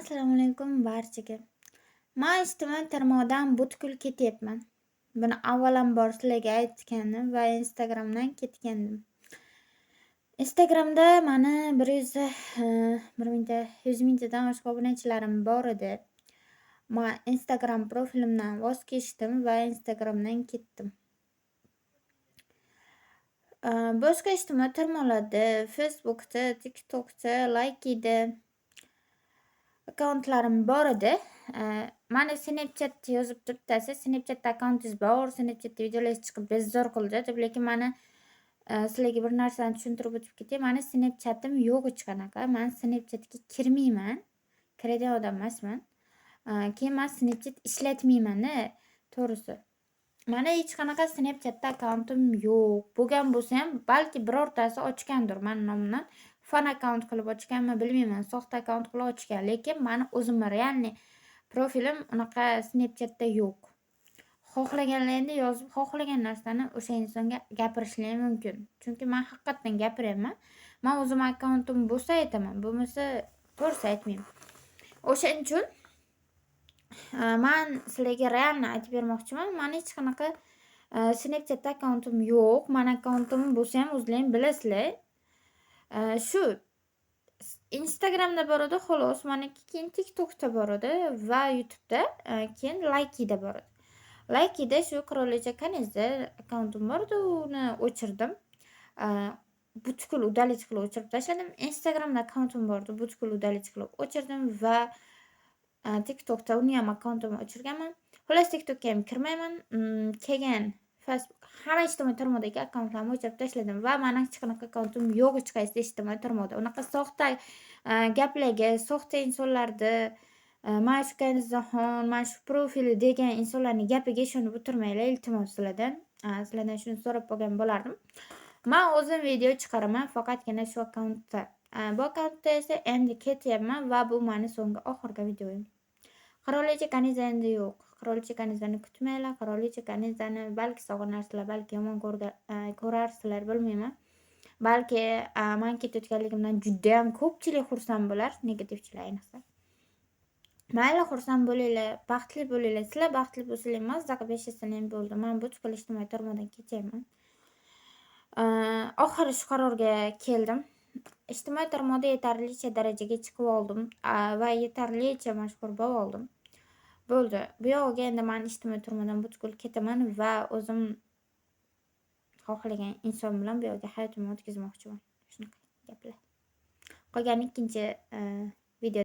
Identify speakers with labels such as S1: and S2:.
S1: Assalomu alaykum barchaga. Man ijtimoiy tarmoqdan butkul ketyapman. Buni avvalambor sizlarga aytganim va Instagramdan ketgandim. Instagramda mani 101 mingta, 100 mingtadan oshiq obunachilarim bor edi. Man Instagram profilimdan voz kechdim va Instagramdan ketdim. Boshqa ijtimoiy tarmoqlarda, Facebookda, TikTokda, Likeyda akkauntlarim bor edi. Mani Snapchatda yozibdi bittasi, "Snapchatda akkauntingiz bor, Snapchatda videolaringiz chiqib bezzor qildi", deb. Lekin mani, sizlarga bir narsani tushuntirib o'tib ketay, mani Snapchatim yo'q hech qanaqa. Man Snapchatga kirmayman, kiradigan odam emasman. Keyin man Snapchat ishlatmayman-da, to'g'risi. Mani hech qanaqa Snapchatda akkauntim yo'q. Bo'lgan bo'lsayam, balki birortasi ochgandir mani nomimdan. Fan akkaunt qilib ochganmi, bilmayman, soxta akkaunt qilib ochgan. Lekin mani o'zimni реальный profilim unaqa Snapchatda yo'q. Xohlaganlar endi yozib, xohlagan narsani o'sha insonga gapirishlari mumkin. Chunki man haqiqatdan gapiryapman. Man o'zimni akkauntim bo'lsa aytaman, bo'lmasa, to'g'risi, aytmayman. O'shaning uchun man sizlarga реально aytib bermoqchiman. Mani hech qanaqa Snapchatda akkauntim yo'q. Mani akkauntim bo'lsayam, o'zlaring bilasizlar. Shu Instagramda bor edi, xolos maniki, keyin TikTokda bor edi va YouTubeda, keyin Likeyda bor edi. Likeyda shu Qirolicha Kaniza akkauntim bor edi, uni o'chirdim. Butkul удалить qilib o'chirib tashladim. Instagramda akkauntim bor edi, butkul удалить qilib o'chirdim va TikTokda uniyam akkauntimni o'chirganman. Xullas, TikTokka ham kirmayman. Keyin Facebook, hamma ijtimoiy tarmoqdagi akkauntlarimni o'chirib tashladim va mani hech qanaqa akkauntim yo'q hech qaysi ijtimoiy tarmoqda. Unaqa soxta gaplarga, soxta insonlarni, mana shu Kanizaxon, mana shu profili degan insonlarning gapiga ishonib o'tirmanglar, iltimos sizlardan. Sizlardan shuni so'rab qolgan bo'lardim. Man o'zim video chiqaraman faqatgina shu akkauntda. Bu akkauntda esa endi ketyapman va bu mani so'nggi, oxirgi videoyim. Qirolicha Kaniza endi yo'q. Qirolicha Kanizani kutmanglar. Qirolicha Kanizani balki sog'inarsizlar, balki yomon ko'rarsizlar, bilmayman. Balki man ketayotganligimdan judayam ko'pchilik xursand bo'lar, negativchilar ayniqsa. Mayli, xursand bo'linglar, baxtli bo'linglar. Sizlar baxtli bo'lsanglar, mazza qilib yashasanglar bo'ldi. Man butkul ijtimoiy tarmoqdan ketyapman. Oxiri shu qarorga keldim. Ijtimoiy tarmoqda yetarlicha darajaga chiqib oldim va yetarlicha mashhur bo'lib oldim. Bo'ldi. Bu yog'iga endi man ijtimoiy tarmoqdan butkul ketaman va o'zim xohlagan inson bilan bu yoqda hayotimni o'tkazmoqchiman. Shunaqa gaplar. Qolganini ikkinchi video.